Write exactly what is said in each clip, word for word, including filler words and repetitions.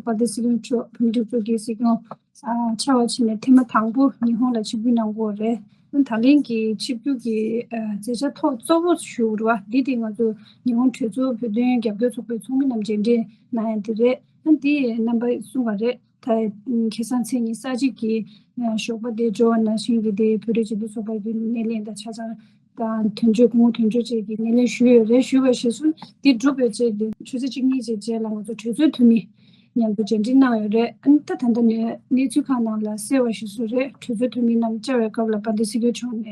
བ་དེ་སྲིད་སྐྱོང་མཆོག་བོད་མི་སྒྲིག་འཛུགས་ཀྱི་སྲིད་སྐྱོང་ཨ་ཆགས་པ་ཕྱིན་ནས་ཐེངས་མ་དང་པོ་ཉི་ཧོང་ལ་ཆིབས་བསྒྱུར་གནང་དགོས་རེད། ཨ་ད་ལན་གྱི་ཆིབས་བསྒྱུར་གྱི་ཨ་མཛད་འཆར་ཐོག་གཙོ་བོ་ཞུ་དགོས་རེད་བ། འདི་དེ་ང་ཚོ་ཉི་ཧོང་གྲོས་ཚོགས་བོད་དོན་རྒྱབ་སྐྱོར་ཚོགས་པའི་ཚོགས་མི་རྣམས་མཇལ་འཕྲད་གནང་ཡ་དེ་རེད། ཨ་འདི་རྣམ་པ་གསུངས་པ་རེད། ད་ཁ་སང་ཚེས་ཉི་ཤུ་རྩ་གཅིག་གི་ཞོགས་པ་དེ་འབྱོར་བ་ནང་བཞིན་གྱི་དེ་བོད་རིགས་སྤྱི་མཐུན་ཚོགས་པ་གི་སྣེ་ལེན་དང་ཆ་ཚང་དང་དོན་གཅོད་སྐུ་ངོ་དོན་གཅོད་བཅས་ཀྱི་སྣེ་ལེན་ཞུས་ཡོད་རེད། ཞུས་པ་གཞིར་བཟུང་འདི་གྲུབ་པའི་རྗེས་དེ་ཆུ་ཚོད་གཅིག་གཉིས་ཅིག་རྗེས་ལ་ང་ཚོ་གྲོས་ཚོགས་འཐུས་མི་མཉམ་དུ་མཇལ་འཕྲད་གནང་ཡོད་རེད། ཨ་ནི་ད་ད་ལྟ་ནས་གནས་ཚུལ་ཁག་ནང་ལ་གསལ་བ་གཞིར་བཟུང་རེད། གྲོས་ཚོགས་འཐུས་མི་རྣམས་བཅར་བའི་སྐབས་ལ་དཔལ་ལྡན་སྲིད་སྐྱོང་མཆོག་ནས་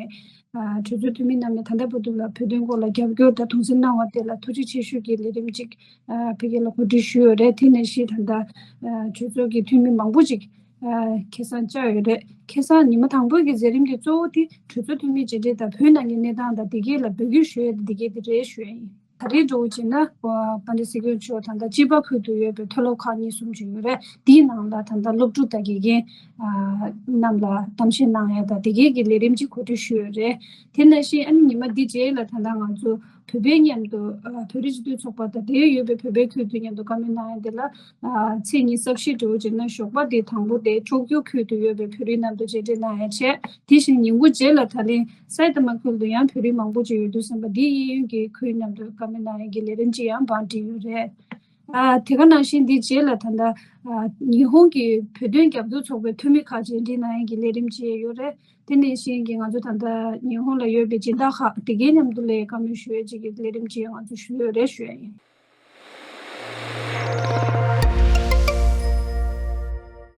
ཨ་གྲོས་ཚོགས་འཐུས་མི་རྣམས་ནས་ད་ལྟ་བར་དུ་ལ་བོད་དོན་སྐོར་ལ་རྒྱབ་སྐྱོར་དང་གདུང་སེམས་གནང་བ་དེ་ལ་ཐུགས་རྗེ་ཆེ་ཞུ་གི་ལས་རིམ་གཅིག་ཨ་ཕ་གི་ལ་གོ་སྒྲིག་ཞུས་ཡོད་རེད། དེ་ནང་བཞིན་ད་ལྟ་ཨ་གྲོས་ཚོགས་ཀྱི་འཐུས་མི་མང་པོ་ཅིག་ཨ་ཁ་སང་བཅར་ཡོད་རེད། ཁ་སང་ཉི་མ་དང་པོའི་གི་མཛད་རིམ་གྱི་གཙོ་བོ་དེ་གྲོས་ཚོགས་འཐུས་མི་མཇལ་འཕྲད་དང་བོད་ནང་གི་གནས་སྟངས་དང་དེ་གས་ལ་འབོད་སྐུལ་ཞུ་ཡས་དེ་དེ་གས་དེ་རེད་ཞུ་ཡས་ཡིན། ད་རེས་འགྲོ་བྱས་ན་དཔལ་ལྡན་སྲིད་སྐྱོང་མཆོག་ད་ལྟ་ཅི་པ་ཁུལ་དུ་ཡོད་པའི་མཐོ་སློབ་ཁག་གཉིས་གསུམ་ཅིག་ཡོད་རེད། དེའི་ནང་ལ་ད་ལྟ་སློབ་ཕྲུག་དང་དགེ་རྒན་རྣམས་ལ་གཏམ་བཤད་གནང་ཡས་དང་དེ་གས་ཀྱི་ལས་རིམ་ཅིག་གོ་སྒྲིག་ཞུས་ཡོད་རེད། དེ་ནང་བཞིན་ཨ་ནི་ཉི་མ་འདི་རྗེས་ལ་ད་ལྟ་ང་ཚོ་བོད་པའི་མཉམ་དུ་ཨ་བོད་རིགས་སྤྱི་མཐུན་ཚོགས་པ་དང་དེར་ཡོད་པའི་བོད་པའི་ཁུལ་དུ་མཉམ་དུ་བཀའ་མོལ་གནང་ཡ་དེ་ལ་ཨ་ཚེས་ཉི་ཤུ་རྩ་བཞི་འགྲོ་བྱས་ན་ཞོགས་པ་དེ་དང་པོ་དེ་ཁྲོག་རྒྱུག་ཁུལ་དུ་ཡོད་པའི་བོད་རིགས་རྣམས་དང་མཇལ་འཕྲད་གནང་ཡ་བྱས། དེ་བཞིན་ཉིན་གུང་རྗེས་ལ་ད་ལན་སའི་ཏ་མ་ཁུལ་དུ་ཡང་བོད་རིགས་མང་པོ་ཅིག་ཡོད་དུས་ཙམ་པ་འདིའི་གཡས་གཡོན་གྱི་ཁུལ་མཉམ་དུ་བཀའ་མོལ་གནང་ཡ་གི་ལས་རིམ་ཅིག་ཡང་བང་བསྒྲིགས་ཡོད་རེད། ཨ་དེ་ག་ནང་བཞིན་འདི་རྗེས་ལ་ད་ལྟ་ཨ་ཉི་ཧོང་གི་བོད་དོན་རྒྱབ་སྐྱོར་ཚོགས་པའི་འཐུས་མི་ཁག་མཇལ་འཕྲད་གནང་ཡ་གི་ལས་རིམ་ཅིག་ཡོད་རེད། དེ་ནང་བཞིན་གྱི་ང་ཚོ་ད་ལྟ་ཉི་ཧོང་ལ་ཡོད་པའི་སྦྱིན་བདག་ཁག་དེ་གའི་མཉམ་དུ་ལས་བཀའ་མོལ་ཞུ་ཡས་ཅིག་གི་ལས་རིམ་ཅིག་ང་ཚོ་ཞུ་ཡོད་རེད་ཞུ་ཡ་ཡིན།